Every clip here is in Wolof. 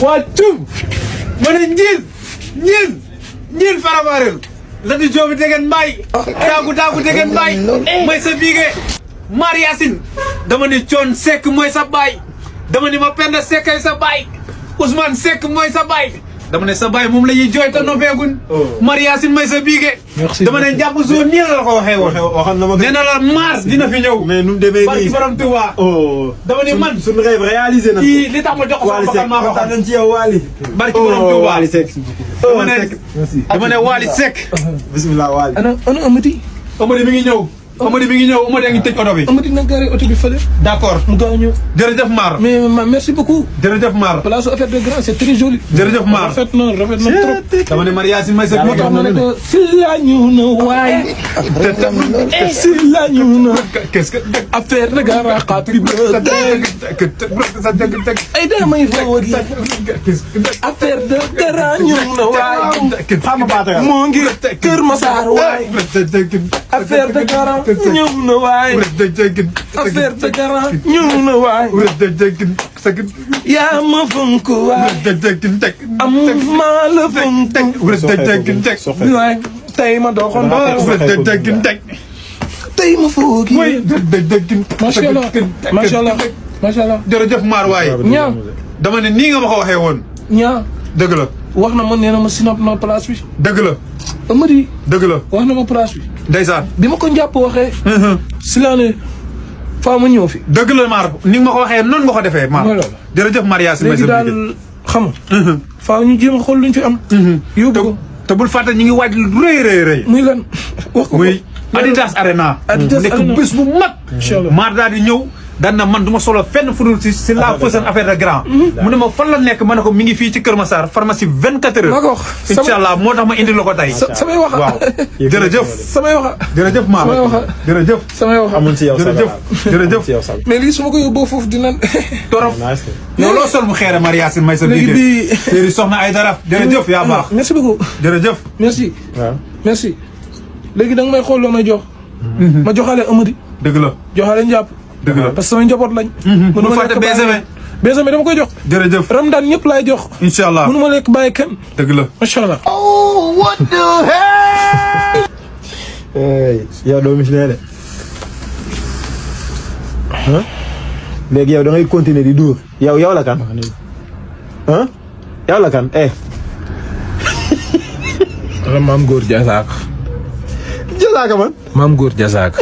waa cum ma ne ñiin faramarel la di joobi degen mbay daagu degen mbay mooy sa biige Mar Yacine dama ne Thione Seck mooy sa baay dama ne ma Penda Seck ay sa baay Ousmane Seck mooy sa baay dama ne sa baay moom la ñuy jooy te noppeegun Mar Yacine mooy sa biige dama ne jàpp zone nii la ko waxee woon nee na la mars dina fi ñëw mais nu demee barki borom Touba dama ne man suñu rêve réalisé na kii li tax ma jox ko sama bakkan maa ko xam ci yow Wally barki borom Touba Wally Seck dama ne Wally Seck bismillah Wally ana Amady Amady mi ngi ñëw Amady a ngi tëj oto bi Amady na garé oto bi fële d'accord mu gaaw ñëw jërëjëf Mar mais merci beaucoup jërëjëf Mar place affaire de grand c'est très joli jërëjëf Mar rafet na trop dama ne Mar Yacine may sa moo tax ma ne ko si la ñu na waay si la ñu na qu'est-ce que affaire de grand happy birthday ay da may favori affaire de grand ñu na waay xama baata moo ngi Kër Massar waay affaire de grand ñëw na waay affaire de grand ñëw na waay yaa ma fonk waay am maa la fonk waay tey ma doxoon ba tey ma foogi macha allah jërëjëf Mar waay ñaa dama ne nii nga ma ko waxee woon ñaa dëgg la wax na ma nee na ma sinap na place bi dëgg la Amady dëgg la wax na ma place bi ndeysaan bi ma ko njàpp waxee si laa ne faa ma ñëw fi dëgg la Mar ni nga ma ko waxee noonu nga ko defee Mar mooy loolu jërëjëf Mar Yacine may léegi sa daal xam nga faa ñu jéem a xool luñ fi am yóbbu ko te bul fàtte ñu ngi waaj lu rëy muy lan wax ko muy Adidas Arena nekk bés bu mag Mar daal di ñëw daan na man du ma solo fenn fu dul si la façon affaire de grand mu ne ma fan la nekk ma ne ko mi ngi fii ci Kër Massar pharmacie 24 heures maa ko wax incha allah moo tax ma indi la ko tey samay waxa waaw jërëjëf samay waxa jërëjëf Mar samay waxa jërëjëf samay waxa amul ci yow jërëjëf mais lii su ma ko yóbboo foofu dina torop yow loo sol mu xeere Mar Yacine may sa léegi liggéey bi séeri soxna ay dara jërëjëf yaa baax merci beaucoup jërëjëf merci waaw merci léegi da nga may xool loo may jox ma joxaale Amady dëgg la joxaale njàpp dëgg la parce que samay njaboot lañ bu fàtte BSM dama koy jox jërëjëf Ramadan ñëpp laay jox incha allah mënu ma lekk bàyyi kenn dëgg la macha allah Oh, what the hell? yow doo missionnaire de léegi yow da ngay continuer di duur yow la kan yow la kan maam góor jasaak jëlaaka man maam góor jasaak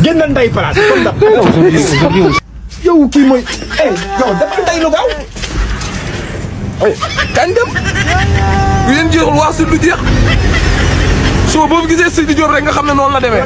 génn nday place comme da yow kii mooy yow dafa nday lu gaaw kañ dem bu leen jeexul wax si lu jeex suba boobu gisee Sidi Diop rek nga xam ne noonu la demee